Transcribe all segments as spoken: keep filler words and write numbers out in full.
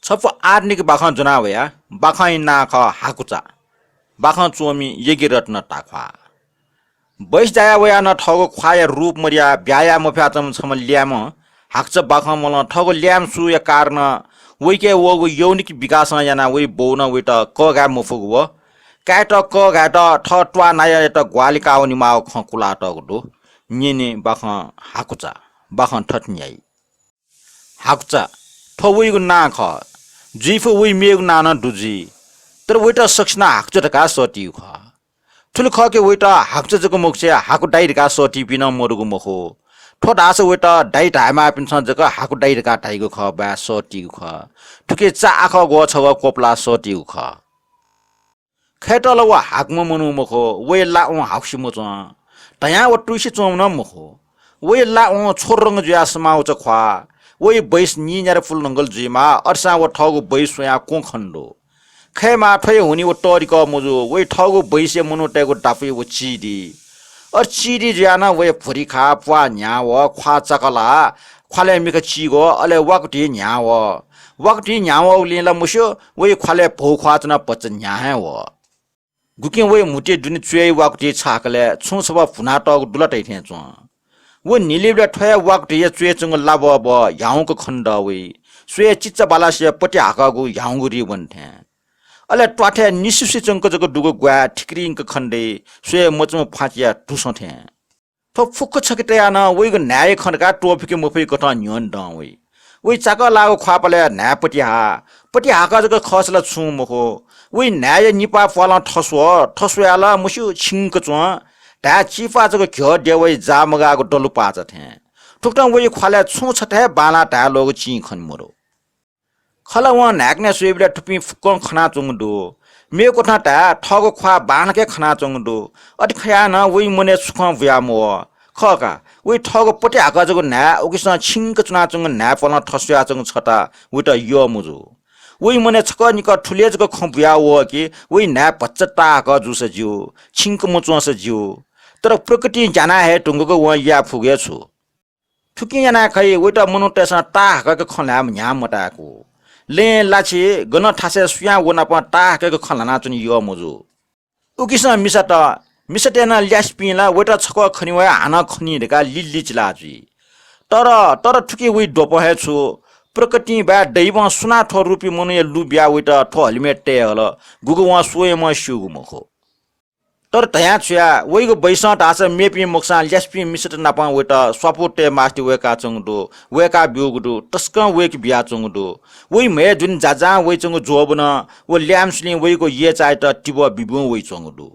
छपु आधुनिक बाखं ज्वना वया। बाखंया नां खः हाकुचा। बाखं च्वमि यज्ञरत्न ताख्वाः। बैस जाया वया नं थःगु ख्वाःया रूप मरिया ब्याहा याये मफयाच्वंम्ह छम्ह ल्याय्म्ह हाकुचा बाखं मलं थःगु ल्याय्म्ह सूया कारणं वइके वःगु यौनिक विकासं यानाः वइ बौ नं वइत कःघाये मफुगु व काय्‌त कःघायेत थः त्वाः नायःयात ग्वाहालि काः वनेमाःगु खँ कुलातःगु दु। न्यने बाखं हाकुचा। बाखं थथे न्याइ। हाकुचा, थ्व वइगु नां खः। जुइफु वइ मेगु नां नं दु जुइ। तर वइत सकसिनं हाकुचा धकाः सःतीगु खः। थुलि खः कि वइत हाकुचा जक मखुसे हाकु दाइ धकाः सःतीपिं नं मदुगु मखु। थ्व धाःसा वइत दाइ धायेमाःपिन्सं जक हाकु दाइ धकाः धाइगु खः, बाय् सःतीगु खः। थुकी चा आखः ग्वः छगः क्वपुलाः सःतीगु खः। खय्‌त ला व हाकुम्ह मनू मखु, वइ लावं हाकुसे मच्वं। धयां व तुइसे च्वंम्ह नं मखु। वइ लावं छोरो रंग जुयाः समाः उचा ख्वाः। वइ बैस नीन्यादँ पुले धुंकल जुइमाः, अथेसां व थःगु बैस स्वयाः क्वँ खने दु। खय्‌माः थ्व हे हुनि व तःधिकः मजू, वइ थःगु बैसया मनूतय्‌गु दापुइ व चिधि। अथे चिधि जुयाः नं वइ भ्वति खाः, प्वाः न्ह्याः वः, ख्वाः चाकलाः, ख्वालय् मिखा चीगु, अले वाकुति न्ह्याः वः। वाकुति न्ह्याः वःगुलिं ला मस्यू, वइ ख्वालय् भौ ख्वाः च्वनाः भचा न्ह्याः हे वः। गुकिं वइ म्हुतुइ दुने च्वय् वाकुति छाकलय् छुं छपः भुनातःगु दु ला तइ थें च्वं। व न्हिलिबलय् थ्व हे वाकुतिया च्वय् च्वंगु लाबःबः ह्याउँक खने दः वइ। स्वये चिचा बालासिया पति हाकःगु ह्याउँगु रि वन थें। अले त्वाथय् निसुसे च्वंक जक दुगु ग्वाय् ठिक्रिंक खने दइ, स्वये मच्वंम्ह फ्वाँचिया धुसं थें। थ्व फुक्क छखे तयाः नं वइगु न्हाय्‌या खँ धकाः त्वःफिके मफइकथं न्ह्यःने दं वइ। वइ चाकः लाःगु ख्वाःपालय् न्हाय् पति हाः। पति हाकः जक खःसा ला छुं मखु। वइ न्हाय्‌या निपाः प्वालं थस्वः, थस्वयाः ला मस्यू छिंक च्वं। धाय् चिपाः जक घ्यः द्यः वइ जाः मगाःगु दलु पाचा थें। थुकथं वइ ख्वालय् छुं छता हे बांलाः धाये ल्वःगु चिं खने मदु। खला वं न्हाय्‌कनय् स्वयेबलय् थुपिं फुक्कं खनाच्वंगु दु। मेकथं धाये थःगु ख्वाः बांलाक हे खनाच्वंगु दु। अथे खयाः नं वइ मनय् छुं खँ बुया मवः। खः का, वइ थःगु पति हाकः जक न्हाय्, उकिसं छिंक च्वनाच्वंगु न्हाय्‌पालं थस्वयाच्वंगु छता वइत यः मजू। वइ मनय् छकः निकः थुलि जक खँ बुया वः कि वइ न्हाय् भचा ताहाकः जूसा ज्यू, छिंक मच्वंसा ज्यू। तर प्रकृतिं ज्याना हये धुंकूगु वं याये फुगु हे छु? थुकिं यानाः खइ, वइत मनूतय्‌सं ताहाकःके खँ ल्हायेम्ह न्ह्याः मताय्‌कू। लँय् लाछि गन थासय् सुयां व नाप ताहाकःके खँ ल्हानाच्वने यः मजू। उकिसं मिसात, मिसातय् नं ल्यासेपिं ला वइत छकः खनी वया हानं खनी धकाः लिलि चिलाः जुइ। तर, तर थुकी वइ द्वपं हे छु, प्रकृतिं बाय् दैवं सुनां थ्व रूपी मनूया लु बियाः वइत थ्व हलिमय् तये हल, गुगु वं स्वयम्हं स्यूगु मखु। तर धयां छु याये, वइगु बैसं धाःसा मेपिं मखुसां ल्यासेपिं मिसात नापं वइत स्वापू तये मास्ति वय्‌काच्वंगु दु, वय्‌का ब्यूगु दु, तसकं वय्‌के बियाच्वंगु दु। वइ म्हय् दुने जाजां वइच्वंगु ज्वःबुनं व ल्याय्‌म्हसिलिं वइगु यय्‌चायात तिबः बिब्यूं वइच्वंगु दु।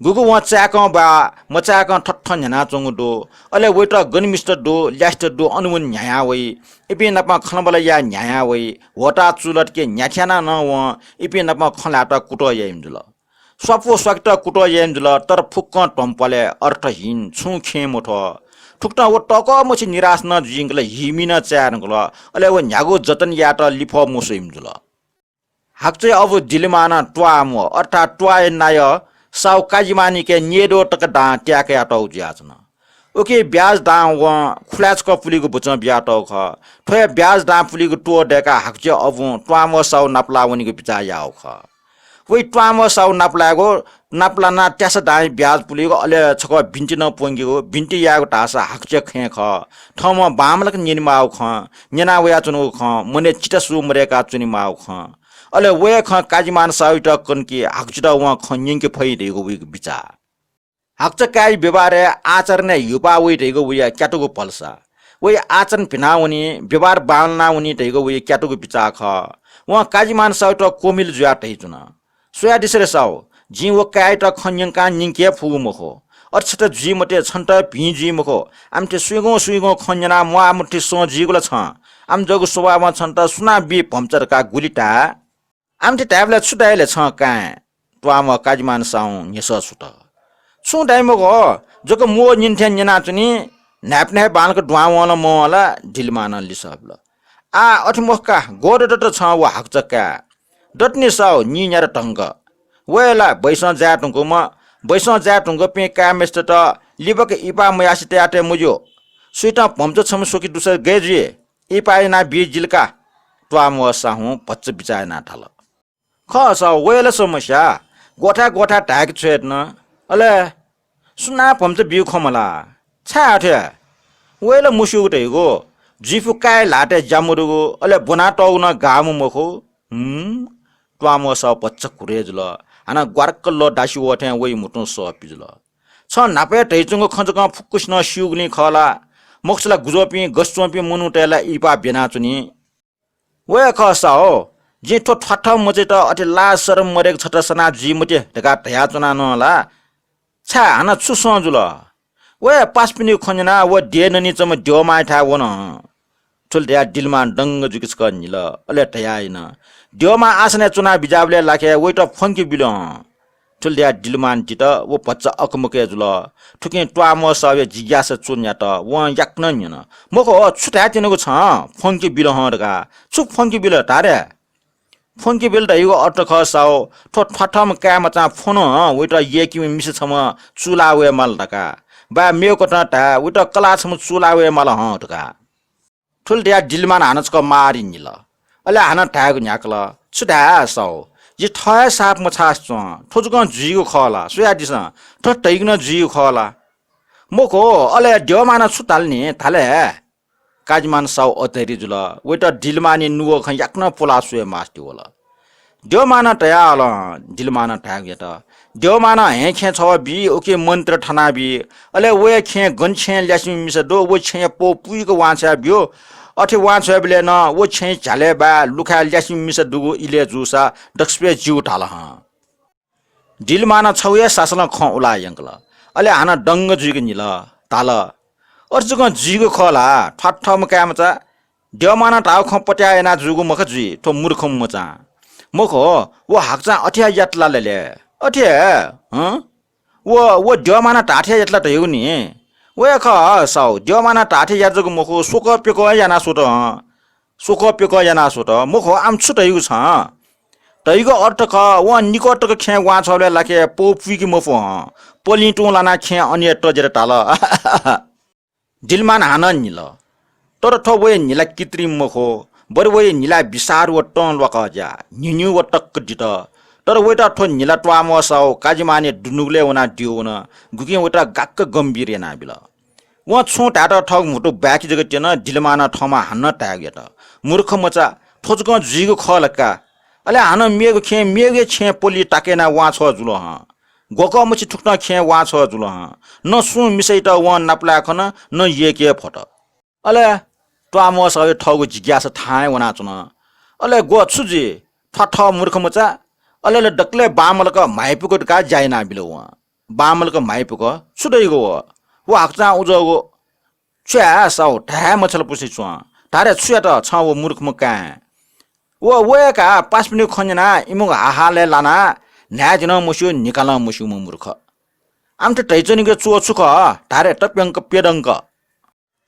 गुगु वं चाय्‌कं बाः, मचाय्‌कं थथथं न्ह्यानाच्वंगु दु। अले वइत गन मिसात दु, ल्यासेत दु, अन वने न्ह्याया वइ। इपिं नाप खँल्हाबल्हा याये न्ह्याया वइ। ह्वःताः चूलातके न्ह्याथ्यानाः नं वं इपिं नाप खँ ल्हायेत कुतः याइम्ह जुल। स्वापू स्वाकेत कुतः याइम्ह जुल, तर फुक्कं ध्वंपलय् अर्थहीन, छुं खेँ मथ्व। थुकथं व तःकः मछि निराश नं जुइधुंकल, हिमि नं चाये धुंकल, अले व न्ह्यागु जतन यायेत लिफः मस्वइम्ह जुल। हाकुचाया अबु दिलिमानं त्वाःम्ह, अर्थात् त्वाःया नायः साहु काजिमानिके न्येद्वः तक दां त्याये कयातःगु जुयाच्वन। उकी ब्याज दां वं खुलाय् छकः पुलिगु बुचं बियातःगु खः। थ्व हे ब्याज दां पुलिगु त्वः दय्काः हाकुचाया अबुं त्वाःम्ह साहु नापलाः वनेगु बिचाः याःगु खः। वइ त्वाःम्ह साहु नापलायेगु, नापलानाः त्यासा दांया ब्याज पुलिगु, अले छकः बिन्ति नं प्वंकेगु, बिन्ति यायेगु धाःसा हाकुचाया खँय् खः। थःम्हं बांमलाक न्यनेमाःगु खँ, न्यना वयाच्वनागु खँ मनय् चिता सू मदय्काः च्वनेमाःगु खँ। अले व हे खँ काजिमान साहुयात कन कि हाकुचायात वं खँ न्यंके फइ धइगु वइगु बिचाः। हाकुचा काय्‌या व्यवहारय् आचरणय् ह्युपाः वइ धइगु वया क्यातुगु भलसा। वइ आचरण भिनावनी, व्यवहार बांलानावनी धइगु वया क्यातुगु बिचाः खः। वं काजिमान साहुयात क्वमिल जुयाः धयाच्वन, स्वयादिसँ रे साहु, जिं व काय्‌यात खँ न्यंकां न्यंके हे फुगु मखु। अथे छता जुइ मते, छन्त भिं जुइ मखु। आमथे सुइगुं सुइगुं खँ न्यनाः म्वाःमथि सँ जुइगु ला छं? आम जःगु स्वभावं छन्त सुनां बी भम्चा धकाः गुलि ताये? आमथे धायेबलय् छु धाइ ले छं काय्? त्वाःम्ह काजिमान साहुं न्ह्यसः छुत। छुं धाइ मखु, जक म्वः न्यने थें न्यनाच्वनी, न्हाय्‌पनय् हे बांलाक दुहां वं ला मवं ला, दिलिमानं लिसः बिल। आः अथे मखु का, ग्वःदँ दत छं व हाकुचा काय्? दत नि साहु, नीन्यादँ धंक। व हे ला बैसं जाये धुंकूम्ह, बैसं जाये धुंकूपिं काय्‌म्हय्‌सित लिबाक इपाः मयासें तया तये मज्यू। सुइतं भम्चा छम्ह स्वके दुसा गय् जुइ? इपाः यानाः बी जिल का। त्वाःम्वःसाहुं भचा बिचाः यानाः धाल। खः साहु, वय् ला समस्या, ग्वथाय् ग्वथाय् धाय्के छ्वये धुन। अले सुनां भचा ब्यू खँ मल्हाः। छाय् अथे? वय् ला मस्यूगु धइगु, जुइफु काय् ल्हातय् ज्या मदुगु, अले ब्वनातःगु नं गाःम्ह मखु। हुँ, त्वाःम्वःसाहु भचा घुरे जुल। हानं ग्वारक्क लः दासि वः थें वइ म्हुतुं सः पिजुल। छं न्हापा हे धयाच्वंगु खँ जकं फुक्कसिनं स्यूगुलिं खः ला? मखुसा ला गुज्वःपिं गसि च्वंपिं मनूतय् ला इहिपाः ब्यनाच्वनी। व हे खः साहु, जिं थ्व थ्वाथम्ह मचायात अथे लाज सरम मदय्क छता सना जुइ मते धकाः धयाच्वना नं ला। छाय्, हानं छु सं जुल? व हे पासापिनिगु खँ न्यनाः व देय् ननीच्वंम्ह द्यःमांयाथाय् वन। थुलि धयाः दिलमां दंग जुइक छकः न्हिल। अले धयाः इन, द्यःमां आसनय् च्वना बिज्याःबलय् लाखे वइत फ्वंके बिल हं। थुलि धयाः दिलमां दित, व भचा अकमकय् जुल। थुकिं त्वाःम्वःसाहुया जिज्ञासा च्वन्यात। वं याकनं न्यन, मखु, छु धायेत्यनागु छं, फ्वंके बिल हं धकाः? छु फ्वंके बिल धारे? फ्वंके बिल धइगु अर्थ खः साहु, थ्व थ्वाथम्ह काय्‌मचां फ्वन हं, वइत यय्‌कीम्ह मिसा छम्ह चूलाः वयेमाल धकाः। बाय् मेगु कथं धाये, वइत कलाः छम्ह चूलाः वयेमाल हं धकाः। थुलि धयाः दिलमानं हानं छकः माःगु न्हिल। अले हानं धायेगु न्ह्याकल, छु धाये साहु, जि थः हे साप मछाःसे च्वं। थ्व जकं जुइगु खः ला? स्वयादिसँ, थ्व धइगु नं जुइगु खः ला? मखु, अले द्यःमानं छु धाल नि, धाल हे। काजिमानं साहु अधैर्य जुल। वइत दिलमानया नुगः खँ याकनं पुलाः स्वये मास्ति वल। द्यःमानं धयाहलं दिलमानं धायेगु यात। द्यःमानं हँय् खेँय् छगू बी, उकी मन्त्र थानाबी। अले वया खेँय् गन छेँय् ल्यासेम्ह मिसा दु, व छेँय् पौ पुइक वांछ्वया ब्यु। अथे वांछ्वयेबलय् नं व छेँय् झ्यालय् बाय् लुखाय् ल्यासेम्ह मिसा दुगु इलय् जूसा दक्वसिबय् ज्यू धाल हं। दिलमानं छगू हे सासलं खँ उलाः यंकल। अले हानं दंग जुइक न्हिल। धाल, अथे जकं जुइगु खः ला? थ्वाथम्ह काय्‌मचा, द्यःमानं धाःगु खँ पत्याः याना जूगु मखा जुइ, थ्व मूर्खम्ह मचां। मखु, व हाकचां अथे हे यात ला लले? अथे हे? हँ? व, व द्यःमानं धाःथें यात ला धयागु नि? व हे खः साहु, द्यःमानं धाःथें यात जक मखु, स्वकः प्यकः याना स्वत हँ। स्वकः प्यकः याना स्वत। मखु, आम छु धयागु छं? धयागु अर्थ खः, वं निकः तक खेँय् वांछ्वःबलय् लाखे पौ पुइके मफु हँ। पलिं तुं लानाः खेँय् अन हे तज्यात धाल। दिलमानं हानं न्हिल। तर थ्व वया न्हिला कृत्रिम मखु, बरु वया न्हिला विशाल व तं ल्वाकः ज्या, न्हिन्यू व तक्क दित। तर वइत थ्व न्हिला त्वाःम्वःसाहु काजिमानया दुनुगलय् वनाः द्यः वन, गुकिं वइत गाक्क गम्भीर यानाबिल। वं छुं धायेत थःगु म्हुतु बाय्‌के जक त्यन। दिलमानं थःम्हं हानं धायेगु यात, मूर्ख मचा, थ्व जकं जुइगु खः ला का? अले हानं मेगु खेँय् मेगु हे छेँय् पलि ताके यानाः वांछ्वः जुल हँ। ग्वकः मछि थुकथं खेँय् वांछ्वः जुल हँ। न सुं मिसायात वं नापलाये खन, न यय्‌के हे फत। अले त्वाःम्वःसाहुया थःगु जिज्ञासा थाहां हे वनाच्वन। अले ग्व छु जुइ? थ्वाथः मूर्ख मचा। अले ला दकलय् बांमलाक म्हाइपुक धकाः ज्या यानाबिल वं। बांमलाक म्हाइपुक छु धइगु व? व हाकचां उजःगु। छु याये साहु, धाये मछालापुसे च्वं। धारे छु यात छं व मूर्खम्ह काय्? व, व हे का पासापिनिगु खँ न्यनाः इमिगु हाहालय् लानाः न्हाय् जुइ नं मस्यू, न्हिका नं मस्यूम्ह मूर्ख। आमथे धयाच्वनीगु च्वः छु खः? धारे तप्यंक प्यदंक।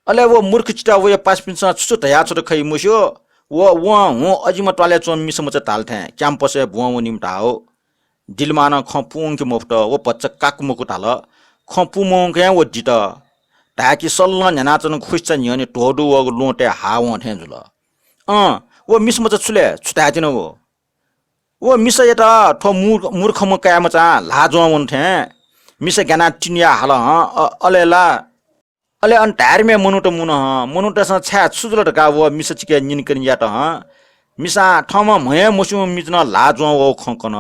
अले व मूर्ख चिता वया पासापिन्सं छु छु धयाछ्वत खइ मस्यू। व, वं हुँ अजिम्ह त्वालय् च्वंम्ह मिसा मचा धाल थें क्याम्पसय् ब्वं वनीम्ह धाः। दिलमानं खँ पूवंके मफुत, व भचा काकु मकु धाल। खँ पूमवंके हे व दित। धाय्‌के सल्लं न्ह्यानाच्वंगु खुसिचा न्ह्यःने ध्वदु वःगु ल्वहंतय् हाः वं थें जुल। अँ, व मिसा मचा छु ले, छु धायेत्यनागु? व मिसायात थ्व मूर्ख, मूर्खम्ह काय्‌मचां ल्हाः ज्वं वन थें मिसा ग्यानाः तिनिया हाल हँ। अ, अले ला अले अन धायेधुंम्ह मनूत मुन हं। मनूतय्‌सं छाय् छु जुल धकाः व मिसा चिकय् न्यनेकने यात हं। मिसां थःम्हं म्हं हे मस्यूम्ह मिजं नं ल्हाः ज्वं वःगु खँ कन।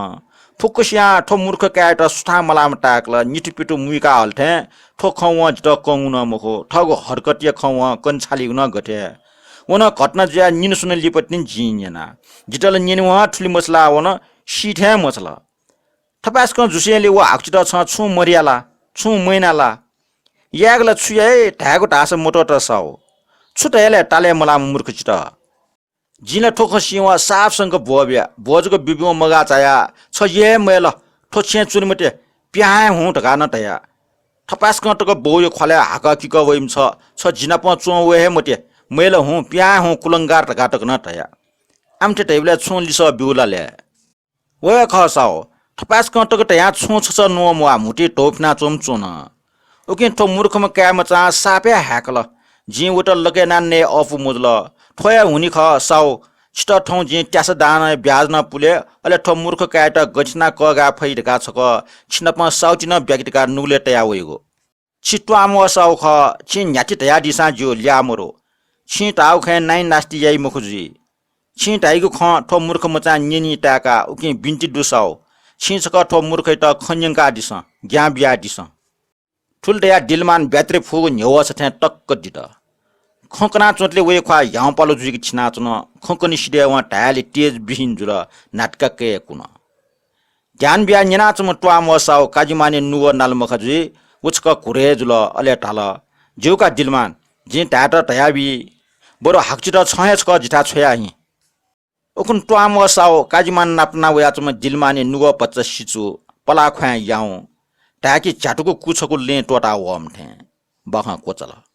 फुक्कसियां थ्व मूर्ख काय्‌यात सुथां मलाःम्ह ताय्‌कल, निथुपिथु मुइका हल थें थ्व खँ वं जितः कंगु नं मखु, थःगु हरकतया खँ वं कने छालीगु नं गथे। व नं घटना जुयाः निन्हु स्वन्हु लिपा तिनि जिं न्यना। जितः ला न्यने वं थुलि मछालाः वन, सी थें मछाल। थपाय्‌सकं जुसेंलि व हाकुचित छं छुं मधया ला, छुं मयाना ला? यायेगु ला छु याइ धायेगु धाःसा मत्वःत साहु। छु धया ले तालय् मलाःम्ह मूर्ख चित? जिं ला थ्व खँ सीवं साफ संक ब्वः बिया, ब्वः जक बिब्यूगु मगाः चायाः छ यः हे मयल, थ्व छेँय् च्वने मते, पिहां हे हुँ धकाः नं धया। थपाय्‌सकं तक बौया ख्वालय् हाकः किकः वइम्ह छ, छ जि नाप च्वं वये हे मते, मयल हुँ, पिहां हे हुँ कुलंगार धकाः तक नं धया। आमथे धइबलय् छुं लिसः ब्यू ला ले? व हे खः साहु, थपाय्‌सकं तक धयां छुं छचा न्वः म्वाः, म्हुतुइ धौ फिनाच्वंम्ह च्वन। उकिं थ्व मूर्खम्ह काय्‌मचां साप हे हाय्‌कल। जिं वइत लकय् यानाः नये अःपु मजुल। थ्व हे हुनि खः साहु, छितः थौं जिं त्यासा दानया ब्याज नं पुले, अले थ्व मूर्ख काय्‌यात गथे यानाः कःघाये फइ धकाः छकः छिनाप साहुति नं ब्याकि धकाः नुगलय् तया वइगु। छि त्वाःम्वः साहु खः, छिं न्ह्याथे धयादिसां ज्यू, ल्याः मरु। छिं धाःगु खँय् नाइनास्ति याइ मखु जुइ। छिं धाइगु खँ थ्व मूर्ख मचां न्यनी ताय्‌काः उकिं बिन्ति दु साहु, छिं छकः थ्व मूर्खयात खँ न्यंकादिसँ, ज्ञां बियादिसँ। थुलि धयाः दिलमान ब्यातरे फुगु न्ह्यवःसा थें तक्क दित। खँ कनाच्वंतले वया ख्वाः ह्याउँपालु जुइक थिनाच्वन। खँ कने सिधय्‌वं धायेले तेजविहीन जुल, न्हातुका कय् कुन। ध्यान बियाः न्यनाच्वंम्ह त्वाःम्वः साहु काजिमानया नुगः नाल मखा जुइ, व छकः घुरे हे जुल, अले धाल, ज्यू का दिलमान, जिं धायेत धयाबी, बरु हाकचित छं हे छकः जिथाय् छ्वया हिँ। उखुन्हु त्वाःम्वः साहु काजिमान नाप नाः वयाच्वंम्ह दिलमानया नुगः भचा सिचु, पलाः ख्वाँय् याउँः, धाय्‌कि झ्यातुगु कु छकू लँय् त्वःताः वःम्ह थें बाखं क्वचाल।